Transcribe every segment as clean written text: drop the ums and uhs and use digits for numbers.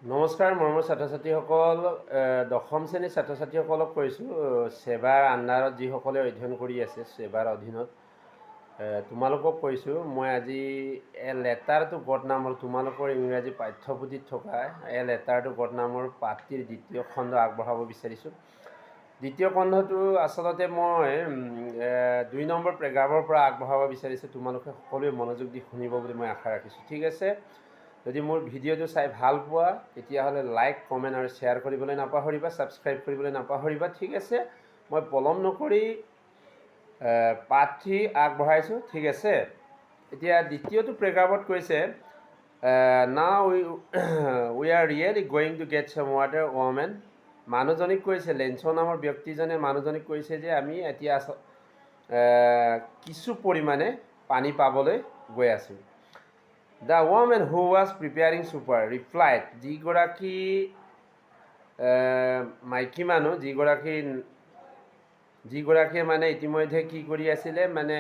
নমস্কাৰ মৰমৰ ছাত্ৰ ছাত্ৰীসকল। দশম শ্ৰেণীৰ ছাত্ৰ ছাত্ৰীসকলক কৈছোঁ, ছেবাৰ আণ্ডাৰত যিসকলে অধ্যয়ন কৰি আছে, ছেবাৰ অধীনত, তোমালোকক কৈছোঁ, মই আজি এ লেটাৰ টু গড নামৰ তোমালোকৰ ইংৰাজী পাঠ্যপুথিত থকা এ লেটাৰ টু গড নামৰ পাঠটিৰ দ্বিতীয় খণ্ড আগবঢ়াব বিচাৰিছোঁ। দ্বিতীয় খণ্ডটো আচলতে মই 2 নম্বৰ পেৰেগ্ৰাফৰ পৰা আগবঢ়াব বিচাৰিছোঁ। তোমালোকে সকলোৱে মনোযোগ দি শুনিব বুলি মই আশা ৰাখিছোঁ। ঠিক আছে, যদি মোৰ ভিডিঅ'টো চাই ভাল পোৱা, তেতিয়াহ'লে লাইক, কমেণ্ট আৰু শ্বেয়াৰ কৰিবলৈ নাপাহৰিবা, ছাবস্ক্ৰাইব কৰিবলৈ নাপাহৰিবা। ঠিক আছে, মই পলম নকৰি পাঠটি আগবঢ়াইছোঁ। ঠিক আছে, এতিয়া দ্বিতীয়টো পেৰেগ্ৰাফত কৈছে, "Now we are really going to get some water, woman." মানুহজনীক কৈছে, লেঞ্চ' নামৰ ব্যক্তিজনে মানুহজনীক কৈছে যে আমি এতিয়া কিছু পৰিমাণে পানী পাবলৈ গৈ আছোঁ। The woman who was preparing supper replied, যিগৰাকী মাইকী মানুহ, যিগৰাকীয়ে মানে ইতিমধ্যে কি কৰি আছিলে, মানে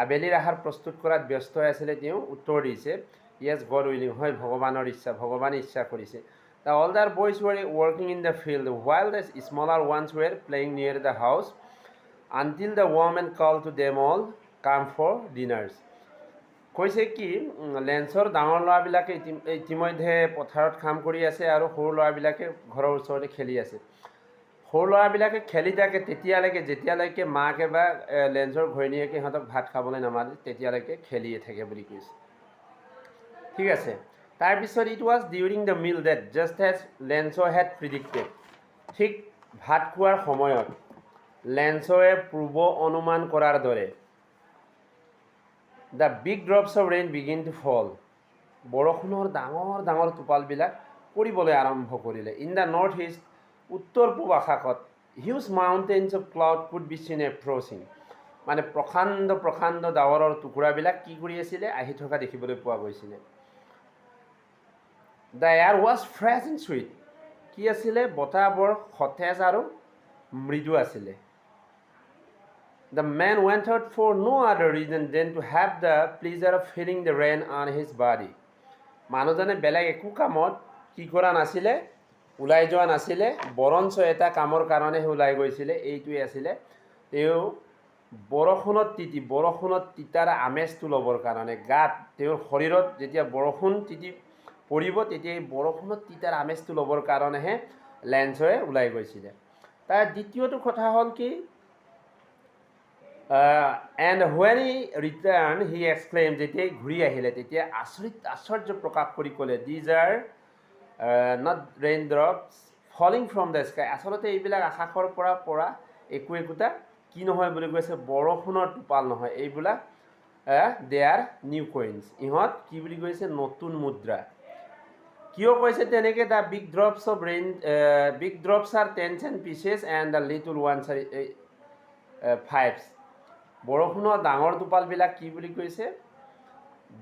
আবেলিৰ আহাৰ প্ৰস্তুত কৰাত ব্যস্ত হৈ আছিলে, তেওঁ উত্তৰ দিছে, "Yes, God willing." হয়, ভগৱানৰ ইচ্ছা, ভগৱানে ইচ্ছা কৰিছে। The older boys were working in the field while the smaller ones were playing near the house until the woman called to them all, "Come for dinners." কৈছে কি, লেঞ্চৰ ডাঙৰ ল'ৰাবিলাকে ইতিমধ্যে পথাৰত কাম কৰি আছে আৰু সৰু ল'ৰাবিলাকে ঘৰৰ ওচৰতে খেলি আছে। সৰু ল'ৰাবিলাকে খেলি থাকে তেতিয়ালৈকে, যেতিয়ালৈকে মাকে বা লেঞ্চৰ ঘৈণীয়েকে সিহঁতক ভাত খাবলৈ নামাতে, তেতিয়ালৈকে খেলিয়ে থাকে বুলি কৈছে। ঠিক আছে, তাৰপিছত, It was during the meal that, just as Lencho had predicted, ঠিক ভাত খোৱাৰ সময়ত লেঞ্চয়ে পূৰ্ব অনুমান কৰাৰ দৰে, the big drops of rain began to fall, বৰষুণৰ ডাঙৰ ডাঙৰ টোপালবিলাক পৰিবলৈ আৰম্ভ কৰিলে। In the north east, উত্তৰ পূব আকাশত, huge mountains of cloud could be seen approaching, মানে প্ৰকাণ্ড প্ৰকাণ্ড ডাৱৰৰ টুকুৰাবিলাক কি কৰি আছিলে, আহি থকা দেখিবলৈ পোৱা গৈছিলে। The air was fresh and sweet. কি আছিলে? বতাহ বৰ সতেজ আৰু মৃদু আছিলে। The man went out for no other reason than to have the pleasure of feeling the rain on his body. মানুহজনে বেলেগ একো কামত কি কৰা নাছিলে, ওলাই যোৱা নাছিলে, বৰঞ্চ এটা কামৰ কাৰণেহে ওলাই গৈছিলে। এইটোৱে আছিলে, তেওঁ বৰষুণত তিতি, বৰষুণত তিতাৰ আমেজটো ল'বৰ কাৰণে, গাত, তেওঁৰ শৰীৰত যেতিয়া বৰষুণ তিতি পৰিব, তেতিয়া এই বৰষুণত তিতাৰ আমেজটো ল'বৰ কাৰণেহে লেঞ্চয়ে ওলাই গৈছিলে। তাৰ দ্বিতীয়টো কথা হ'ল কি, and when he returned, he exclaimed, যেতিয়া ঘূৰি আহিলে, তেতিয়া আচৰিত আশ্চৰ্য প্ৰকাশ কৰি ক'লে, "These are not rain drops falling from the sky." আচলতে এইবিলাক আকাশৰ পৰা পৰা একো একোটা কি নহয় বুলি কৈছে, বৰষুণৰ টোপাল নহয় এইবিলাক। They are new coins. ইহঁত কি বুলি কৈছে? নতুন মুদ্ৰা। কিয় কৈছে তেনেকৈ? The big drops of rain, big drops are 10 cent pieces and the little ones are fives. বৰষুণৰ ডাঙৰ টোপালবিলাক কি বুলি কৈছে?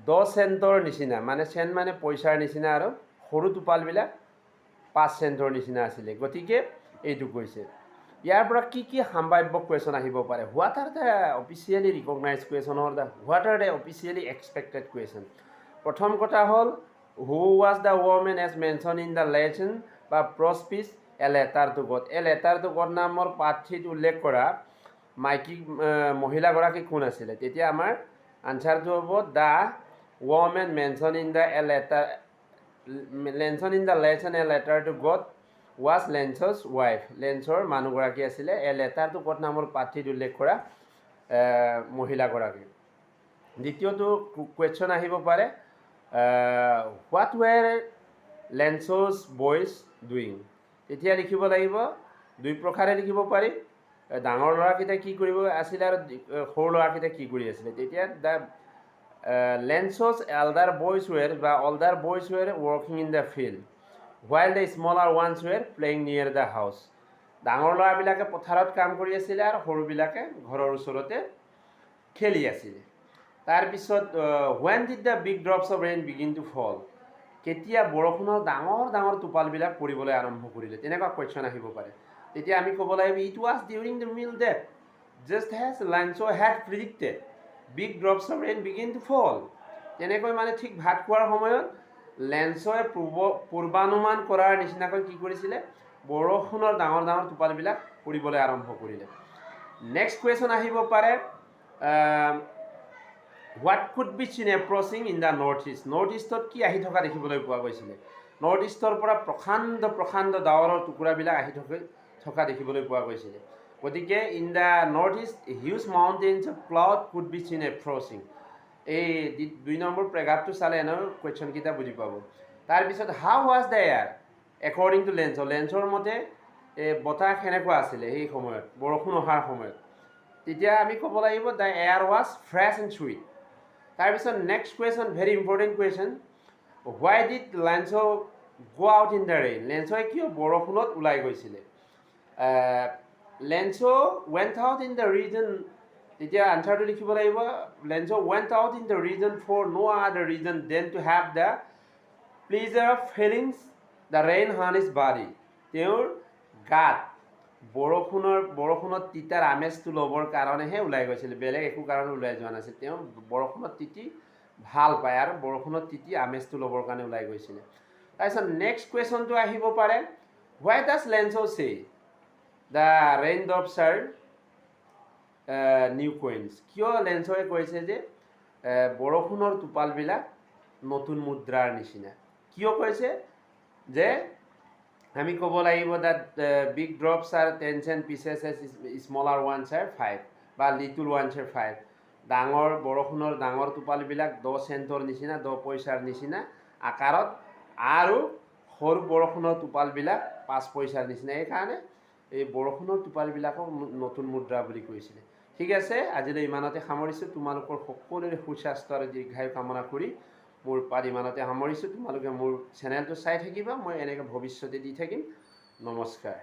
10 চেণ্টৰ নিচিনা, মানে চেণ্ট মানে পইচাৰ নিচিনা, আৰু সৰু টোপালবিলাক 5 চেণ্টৰ নিচিনা আছিলে। গতিকে এইটো কৈছে। ইয়াৰ পৰা কি কি সাম্ভাব্য কুৱেশ্যন আহিব পাৰে? What are the officially recognized question or the what are the officially expected question? প্ৰথম কথা হ'ল, who was the woman as mentioned in the lesson বা prose piece A Letter to God? A letter to god নামৰ পাঠটিত উল্লেখ কৰা মাইকী মহিলাগৰাকী কোন আছিলে? তেতিয়া আমাৰ আনচাৰটো হ'ব, the woman mentioned in the lesson A Letter to God was Lencho's wife. লেন্সৰ মানুহগৰাকী আছিলে এ লেটাৰ টু গড নামৰ পাঠটিত উল্লেখ কৰা মহিলাগৰাকী। দ্বিতীয়টো কুৱেশ্যন আহিব পাৰে, what were Lencho's boys doing? তেতিয়া লিখিব লাগিব, দুই প্ৰকাৰে লিখিব পাৰি, ডাঙৰ ল'ৰাকেইটাই কি কৰিব আছিলে আৰু সৰু ল'ৰাকেইটাই কি কৰি আছিলে। তেতিয়া the Lencho's elder boys were বা older boys were working in the field while the smaller ones were playing near the house. ডাঙৰ ল'ৰাবিলাকে পথাৰত কাম কৰি আছিলে আৰু সৰুবিলাকে ঘৰৰ ওচৰতে খেলি আছিলে। তাৰপিছত, when did the big drops of rain begin to fall? কেতিয়া বৰষুণৰ ডাঙৰ ডাঙৰ টোপালবিলাক পৰিবলৈ আৰম্ভ কৰিলে? তেনেকুৱা কুৱেশ্যন আহিব পাৰে। তেতিয়া আমি ক'ব লাগিব, it was during the meal that, just as Lencho had predicted, big drops of rain began to fall. তেনেকৈ মানে ঠিক ভাত খোৱাৰ সময়ত লেন্সই পূৰ্বানুমান কৰাৰ নিচিনাকৈ কি কৰিছিলে? বৰষুণৰ ডাঙৰ ডাঙৰ টোপালবিলাক পৰিবলৈ আৰম্ভ কৰিলে। নেক্সট কুৱেশ্যন আহিব পাৰে, what could be seen approaching in the north east? North ইষ্টত কি আহি থকা দেখিবলৈ পোৱা গৈছিলে? নৰ্থ ইষ্টৰ পৰা প্ৰকাণ্ড প্ৰকাণ্ড ডাৱৰৰ টুকুৰাবিলাক আহি থকা দেখিবলৈ পোৱা গৈছিলে। গতিকে in the north east, huge mountains of cloud could be seen approaching. এই দুই নম্বৰ পেৰাগ্ৰাফটো চালে এনেও কুৱেশ্যনকেইটা বুজি পাব। তাৰপিছত, how was the air according to Lencho? লেন্সৰ মতে এই বতাহ কেনেকুৱা আছিলে সেই সময়ত, বৰষুণ অহাৰ সময়ত? তেতিয়া আমি ক'ব লাগিব, the air was fresh and sweet. তাৰপিছত next question, very important question, why did Lencho go out in the rain? লেন্সই কিয় বৰষুণত ওলাই গৈছিলে? Lencho went out in the reason, তেতিয়া আনচাৰটো লিখিব লাগিব, Lencho went out in the rain for no other reason than to have the pleasure of feeling the rain on his body. তেওঁৰ গাত বৰষুণত তিতাৰ আমেজটো ল'বৰ কাৰণেহে ওলাই গৈছিল, বেলেগ একো কাৰণে ওলাই যোৱা নাছিল। তেওঁ বৰষুণত তিতি ভাল পায় আৰু বৰষুণত তিতি আমেজটো ল'বৰ কাৰণে ওলাই গৈছিলে। তাৰপিছত নেক্সট কুৱেশ্যনটো আহিব পাৰে, why does Lencho say the rain drops are new coins? কিয় লেন্সয়ে কৈছে যে বৰষুণৰ টোপালবিলাক নতুন মুদ্ৰাৰ নিচিনা? কিয় কৈছে যে আমি ক'ব লাগিব, that big drops are 10 cent pieces, smaller ones are 5 বা little ones are 5. ডাঙৰ বৰষুণৰ ডাঙৰ টোপালবিলাক 10 চেণ্টৰ নিচিনা, 10 পইচাৰ নিচিনা আকাৰত আৰু সৰু বৰষুণৰ টোপালবিলাক 5 পইচাৰ নিচিনা। এইকাৰণে এই বৰষুণৰ টোপালবিলাকক নতুন মুদ্ৰা বুলি কৈছিলে। ঠিক আছে, আজিলৈ ইমানতে সামৰিছোঁ। তোমালোকৰ সকলোৰে সুস্বাস্থ্য আৰু দীৰ্ঘায়ু কামনা কৰি মোৰ পাঠ ইমানতে সামৰিছোঁ। তোমালোকে মোৰ চেনেলটো চাই থাকিবা, মই এনেকৈ ভৱিষ্যতে দি থাকিম। নমস্কাৰ।